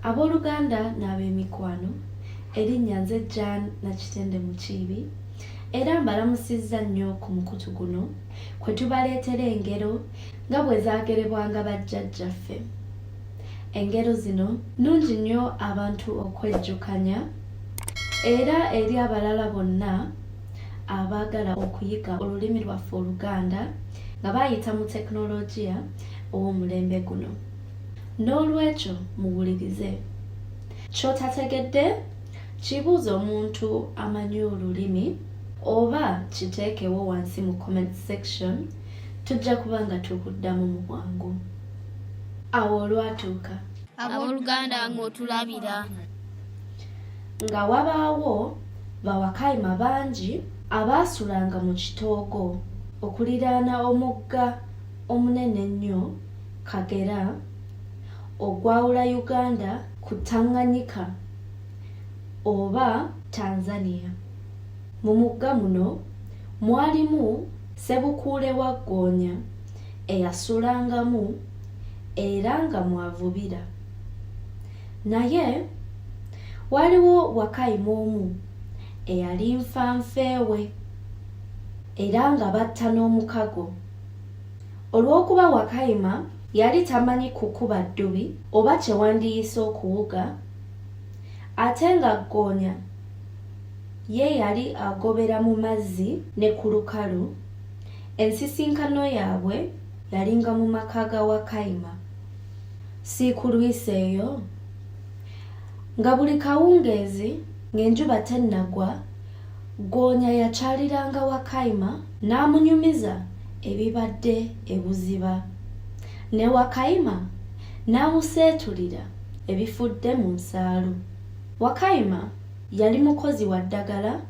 Abooluganda n'ab'emikwano, erinnya nze Jan Nakitende Mukiibi era mbalamusizza nnyo ku mukutu guno kwe tubaleetera engero nga bwe zaagerebwanga bajjajjaffe. Engero zino nnungi nnyo abantu okwejjukanya era eri abalala bonna abaagala okuyiga olulimi lwaffe Oluganda nga bayita mu tekinologiya ow'omulembe guno. N'olwekyo muwulirize. Ky'otategedde kibuuze omuntu amanyi olulimi oba kiteekewo wansi mu comment section tujja kuba nga tukuddamu mu bwangu. Awo olwatuuka. Abooluganda ng'otulabira. Nga wabaawo bawakayima bangi abaasulanga mu kitoogo okuliraana omugga omunene ennyo Kagera ogwawula Uganda ku Tanganyika oba Tanzania. Mu mugga muno mwalimu Ssebukuule wa ggoonya eyasulangamu era nga mw'avubira. Naye waaliwo Wakayima omu eyali nfanfe we era nga batta n'omukago. Olw'okuba Wakayima yali tamanyi kukuba ddubi oba kye wandiyise okuwuga, ate nga ggoonya ye yali agobera mu mazzi ne ku lukalu, ensisinkano yaabwe yalinga mu maka ga Wakayima. Siikulwiseeyo? Nga buli kawungeezi ng'enjuba tennagwa, Ggoonya yakyaliranga Wakayima n'amunyumiza ebibadde e buziba ne Wakayima n'amuseetulira ebifudde mu nsaalu. Wakayima yali mukozi wa ddagala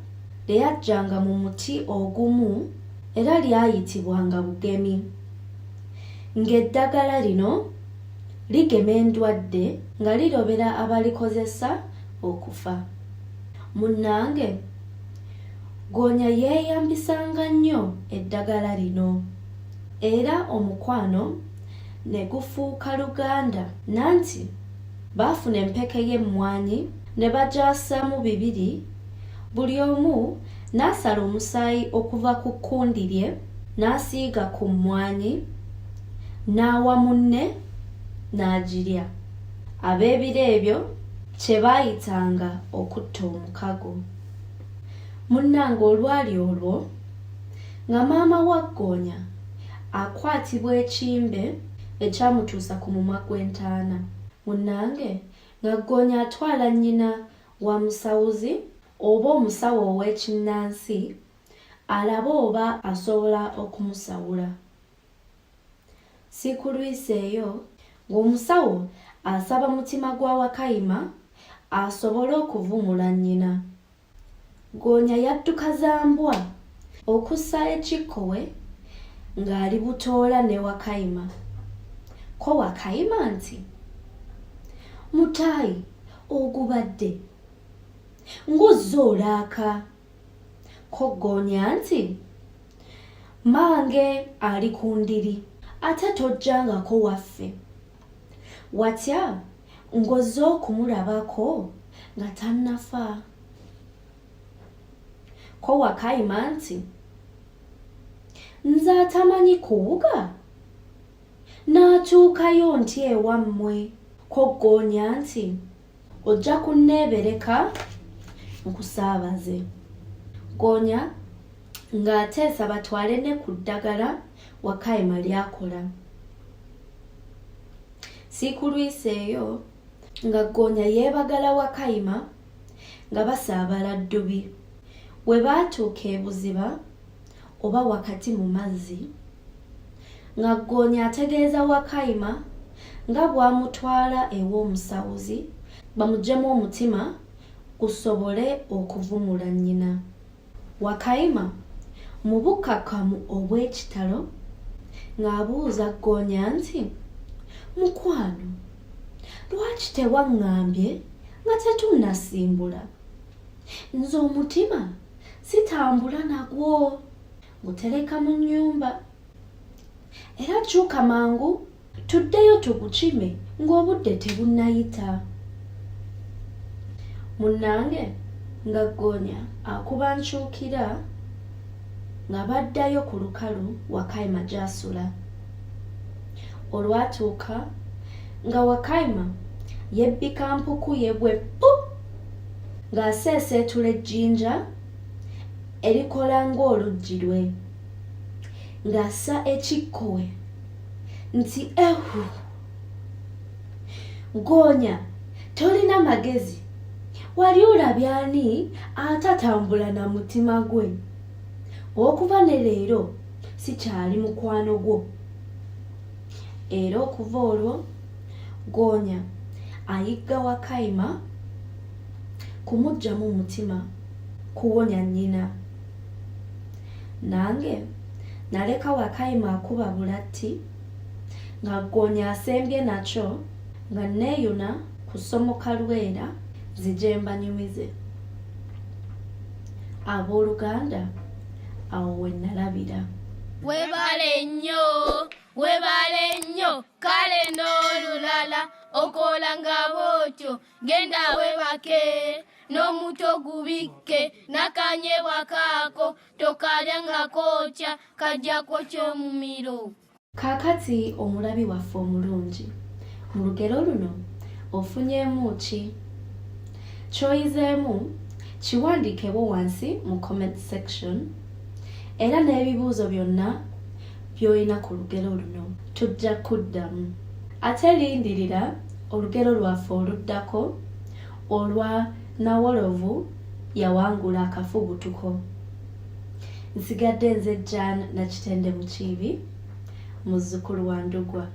lye yaggyanga mu muti ogumu era lyayitibwanga Bugemi ng'eddagala lino ligema endwadde nga lirobera abalikozesa okufa. Munnange, ggoonya yeeyambisanga nnyo eddagala lino era omukwano ne gufuuka luganda nanti baafuna empeke y'emmwanyi ne bagyasaamu bibiri buli omu n'asala omusaayi okuva ku kkundi lye n'asiiga ku mmwanyi n'awa munne n'agirya. Ab'ebiro ebyo kye baayitanga okutta omukago. Munnange olwali olwo nga maama wa Ggoonya akwatibwa ekimbe ekyamutuusa ku mumwa gw'entaana. Munnange nga Ggoonya atwala nnyina wa musawuzi oba omusawo ow'ekinnansi alabe oba asobola okumusawula. Siikulwiseeyo ng'omusawo asaba mutima gwa Wakayima asobole okuvumula nnyina. Ggoonya yadduka za mbwa okussa ekikkowe ng'ali butoola ne Wakayima. Ko Wakayima nti, Mutaayi ogubadde ng'ozze olaaka. Ko ggoonya nti, Mmange ali ku ndiri ate tojjangako waffe. Watya ng'ozze okumulabako nga tannafa? Ko Wakayima nti, Nze atamanyi kuwuga naatuukayo ntya ewammwe? Ko ggoonya nti, Ojja kunneebereka nkusaabaze. Ggoonya ng'ateesa batwale ne ku ddagala Wakayima ly'akola. Siikulwiseeyo nga Ggoonya yeebagala Wakayima nga basaabala ddubi. Bwe baatuuka e buziba oba wakati mu mazzi, nga Ggoonya ategeeza Wakayima nga bw'amutwala ew'omusawuzi bamuggyemu omutima gusobole okuvumula nnyina. Wakayima mu bukkakkamu obw'ekitalo ng'abuuza Ggoonya nti, Mukwano, lwaki tewaŋŋambye nga tetunnasimbula? Nze omutima sitambula nagwo, ngutereka mu nnyumba. Era kyuka mangu tuddeyo tugukime ng'obudde tebunnayita. Munnange nga ggoonya akuba nkyukira nga baddayo ku lukalu Wakayima gy'asula. Olwatuuka nga Wakayima yebbika mpuku ye bwe ppu! Ng'aseeseetula ejjinja erikola ng'oluggi lwe, ng'assa ekikkowe nti ehu! Goonya tolina magezi wali olabye ani atatambula na mutima gwe okuva ne leero sikyali mukwano gwo era okuva olwo goonya ayigga wakayima kumuggyamu mutima kuwonya nnyina nange naleka wakayima akuba bulatti nga ggoonya asembye nakyo nga neeyuna kusomoka Lwera nzije mbanyumize. Abooluganda awo we nnalabira. Webale nnyo, webale nnyo, kale n'olulala okola nga bw'otyo, genda webake n'omuto gubikke n'akanyebwa kaako tokalya nga kookya kajja kwokya omumiro. Kaakati omulabi waffe omulungi, mu lugero luno ofunyeemu ki? Ky'oyizeemu kiwandiikewo wansi mu comment section era n'ebibuuzo byonna by'olina ku lugero luno tujja kuddamu. Ate lindirira olugero lwaffe oluddako olwa Nawolovu yawangula akafubutuko. Nsigadde nze Jan Nakitende Mukiibi, muzzukulu wa Ndugwa.